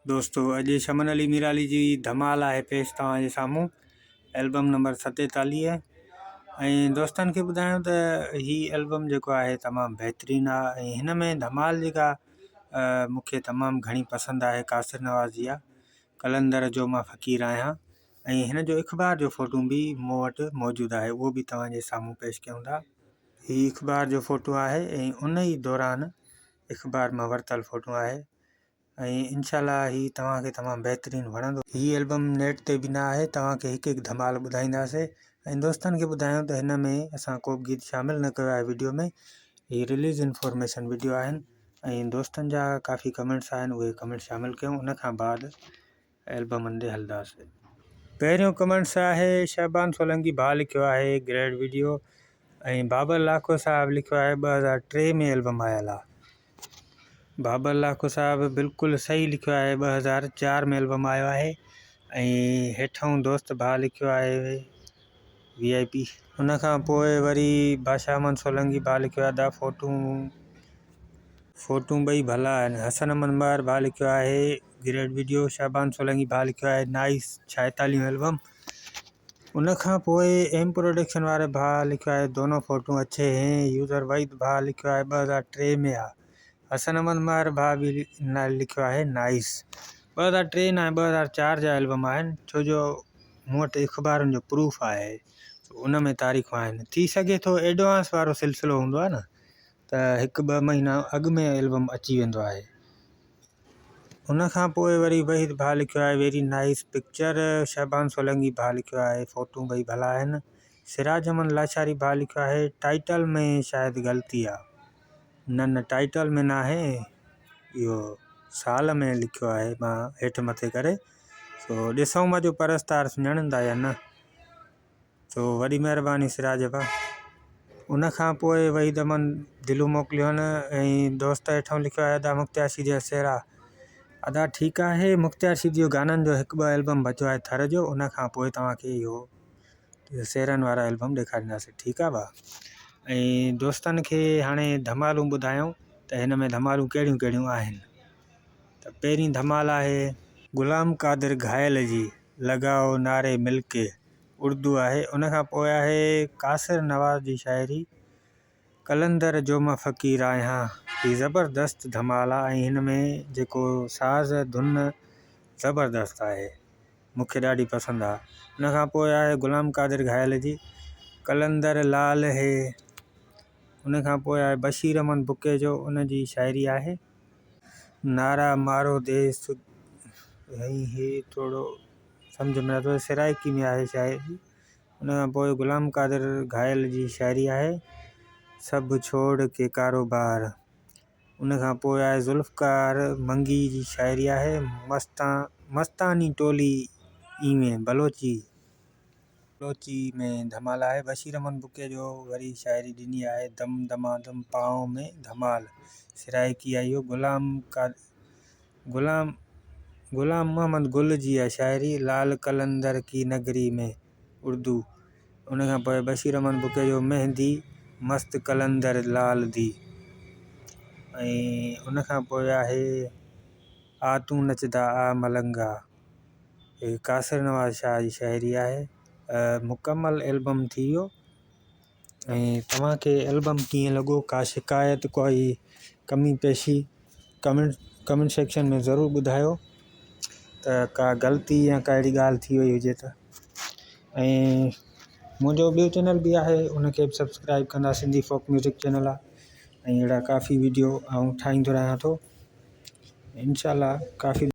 دوستو اڄ شمن علي ميرالي جي ڌمال آهي پيش توهان جي سامهون البم نمبر 47 ۽ دوستن کي ٻڌايان ته هي البم جيڪو آهي تمام بهترين آهي ۽ هن ۾ ڌمال جيڪا مونکي تمام گهڻي پسند آهي قاصر نواز جي آهي قلندر جو مان فقير آهيان ۽ هن جو اخبار جو فوٽو به مون وٽ موجود آهي اهو به توهان جي سامهون پيش ڪيون ٿا. هي اخبار جو فوٽو آهي ۽ ان ئي دوران اخبار مان ورتل فوٽو آهي ۽ انشاء الله هي توهان کي تمام بهترين وڻندو. هي البم نيٽ تي به نه آهي توهان کي هڪ هڪ ڌمال ٻڌائينداسي ۽ دوستن کي ٻڌايون ته هن ۾ اسان ڪو به گيت شامل نه ڪيو آهي وڊيو ۾ هي رليز انفارميشن وڊيو آهن ۽ دوستن جا ڪافي ڪمينٽس آهن اهي ڪمينٽس شامل ڪيون ان کان بعد البمن ڏي هلنداسي. پهريون ڪمينٽس آهي شعبان سولنگي ڀاء لکيو آهي گريٽ وڊيو ۽ بابر لاکو صاحب لکيو آهي 2003 ۾ البم آيل آ. بابر لاکو صاحب بلڪل صحيح لکيو آهي 2004 ۾ البم آيو آهي ۽ هيٺئون دوست ڀاء لکيو آهي وي آء پي. ان کان پوء وري بادشاهه احمد سولنگي ڀاء لکيو آهي ادا فوٽو فوٽو ٻئي ڀلا آهن. حسن احمد مهر ڀاء لکيو آهي گريٽ وڊيو شعبان سولنگي ڀاء لکيو آهي نائيس ڇائيتاليهون البم ان کان پوء ايم پروڊڪشن واري ڀاء لکيو آهي دونو فوٽو اڇي هين يوزر وحيد ڀاء لکيو آهي 2003 ۾ آ حسن احمد مهر ڀاء به لکيو آهي نائيس 2003 ناهي 2004 جا البم آهن ڇو جو مون وٽ اخبارن جو پروف آهي ان ۾ تاريخون آهن ٿي سگهي ٿو ايڊوانس وارو سلسلو هوندو آهي نه ته هڪ ٻه مهينا اڳ ۾ البم اچي ويندو آهي. ان کان پوء وري وحيد ڀاء لکيو آهي ويري نائيس پڪچر، شعبان سولنگي ڀاء لکيو آهي فوٽو ٻئي ڀلا آهن، سراج احمد لاشاري ڀاء لکيو آهي ٽائيٽل ۾ شايد غلطي آ نه نه ٽائيٽل ۾ ناهي اهو سال ۾ لکيو آهي مان هيٺ مٿي ڪري سو ڏسون مان جو پرستار سڃاڻن ٿا يا نه. تو وڏي مهرباني سراج ابا. ان کان پوء وحيد احمد دلو موڪليو هن ۽ دوست هيٺئون لکيو آهي ادا مختيار شيدي جا سهرا ادا ٺيڪ آهي مختيار شيدي جو گانن جو هڪ ٻه البم بچو آهي ٿر جو ان کان پوء توهان کي اهو سهرن وارا البم ڏيکارينداسين ٺيڪ آهي ڀا ۽ دوستن کي هاڻي ڌمالون ٻڌايون ته هن ۾ ڌمالون ڪهڙيون ڪهڙيون آهن ته پهرين ڌمال آهي غلام قادر گهايل جي لڳاء نعري ملڪي، اردو آهي. ان کان پوء آهي قاصر نواز جي شاعري قلندر جو مان فقير آهيان. هي زبردست ڌمال آ ۽ هن ۾ جيڪو ساز ڌن زبردست آهي. مون کي ڏاڍي پسند آ. ان کان پوء آهي غلام قادر گهايل جي قلندر لال هي. ان کان پوء آهي بشير احمد بڪي جو ان جي شاعري آهي. نعرا مارو ديس ۽ هي ٿورو سمجهه ۾ نٿو اچي سرائيڪي ۾ آهي شاعري ان کان پوء غلام قادر گهايل جي شاعري آهي سڀ ڇوڙ ڪي ڪاروبار ان کان پوء آهي ذوالفقار منگي جي شاعري آهي مستان مستاني ٽولي ايوين بلوچي بلوچي ۾ ڌمال آهي. بشير احمد بڪي جو وري شاعري ڏني آهي دم دما دم پانء ۾ ڌمال سرائيڪي آهي اهو غلام غلام غلام محمد گل جي آهي شاعري لال قلندر ڪي نگري ۾ اردو ان کان پوء بشير احمد بڪي جو مهندي مست قلندر لال the ۽ ان کان پوء آهي آ تون نچدا آ ملنگا. هي قاصر نواز شاهه جي شاعري آهي مڪمل البم ٿي ويو ۽ توهان کي البم ڪيئن لڳو ڪا شڪايت ڪوئي ڪمي پيشي ڪمينٽ ڪمينٽ سيڪشن ۾ ضرور ٻڌايو ته ڪا غلطي يا ڪا اهڙي ڳالهه ٿي وئي هجي ته ۽ منهنجو ٻيو چينل به آهي ان کي به سبسڪرائب ڪندا سنڌي فوڪ ميوزڪ چينل آهي ۽ اهڙا ڪافي وڊيو آئون ٺاهيندو رهان ٿو انشاء الله ڪافي.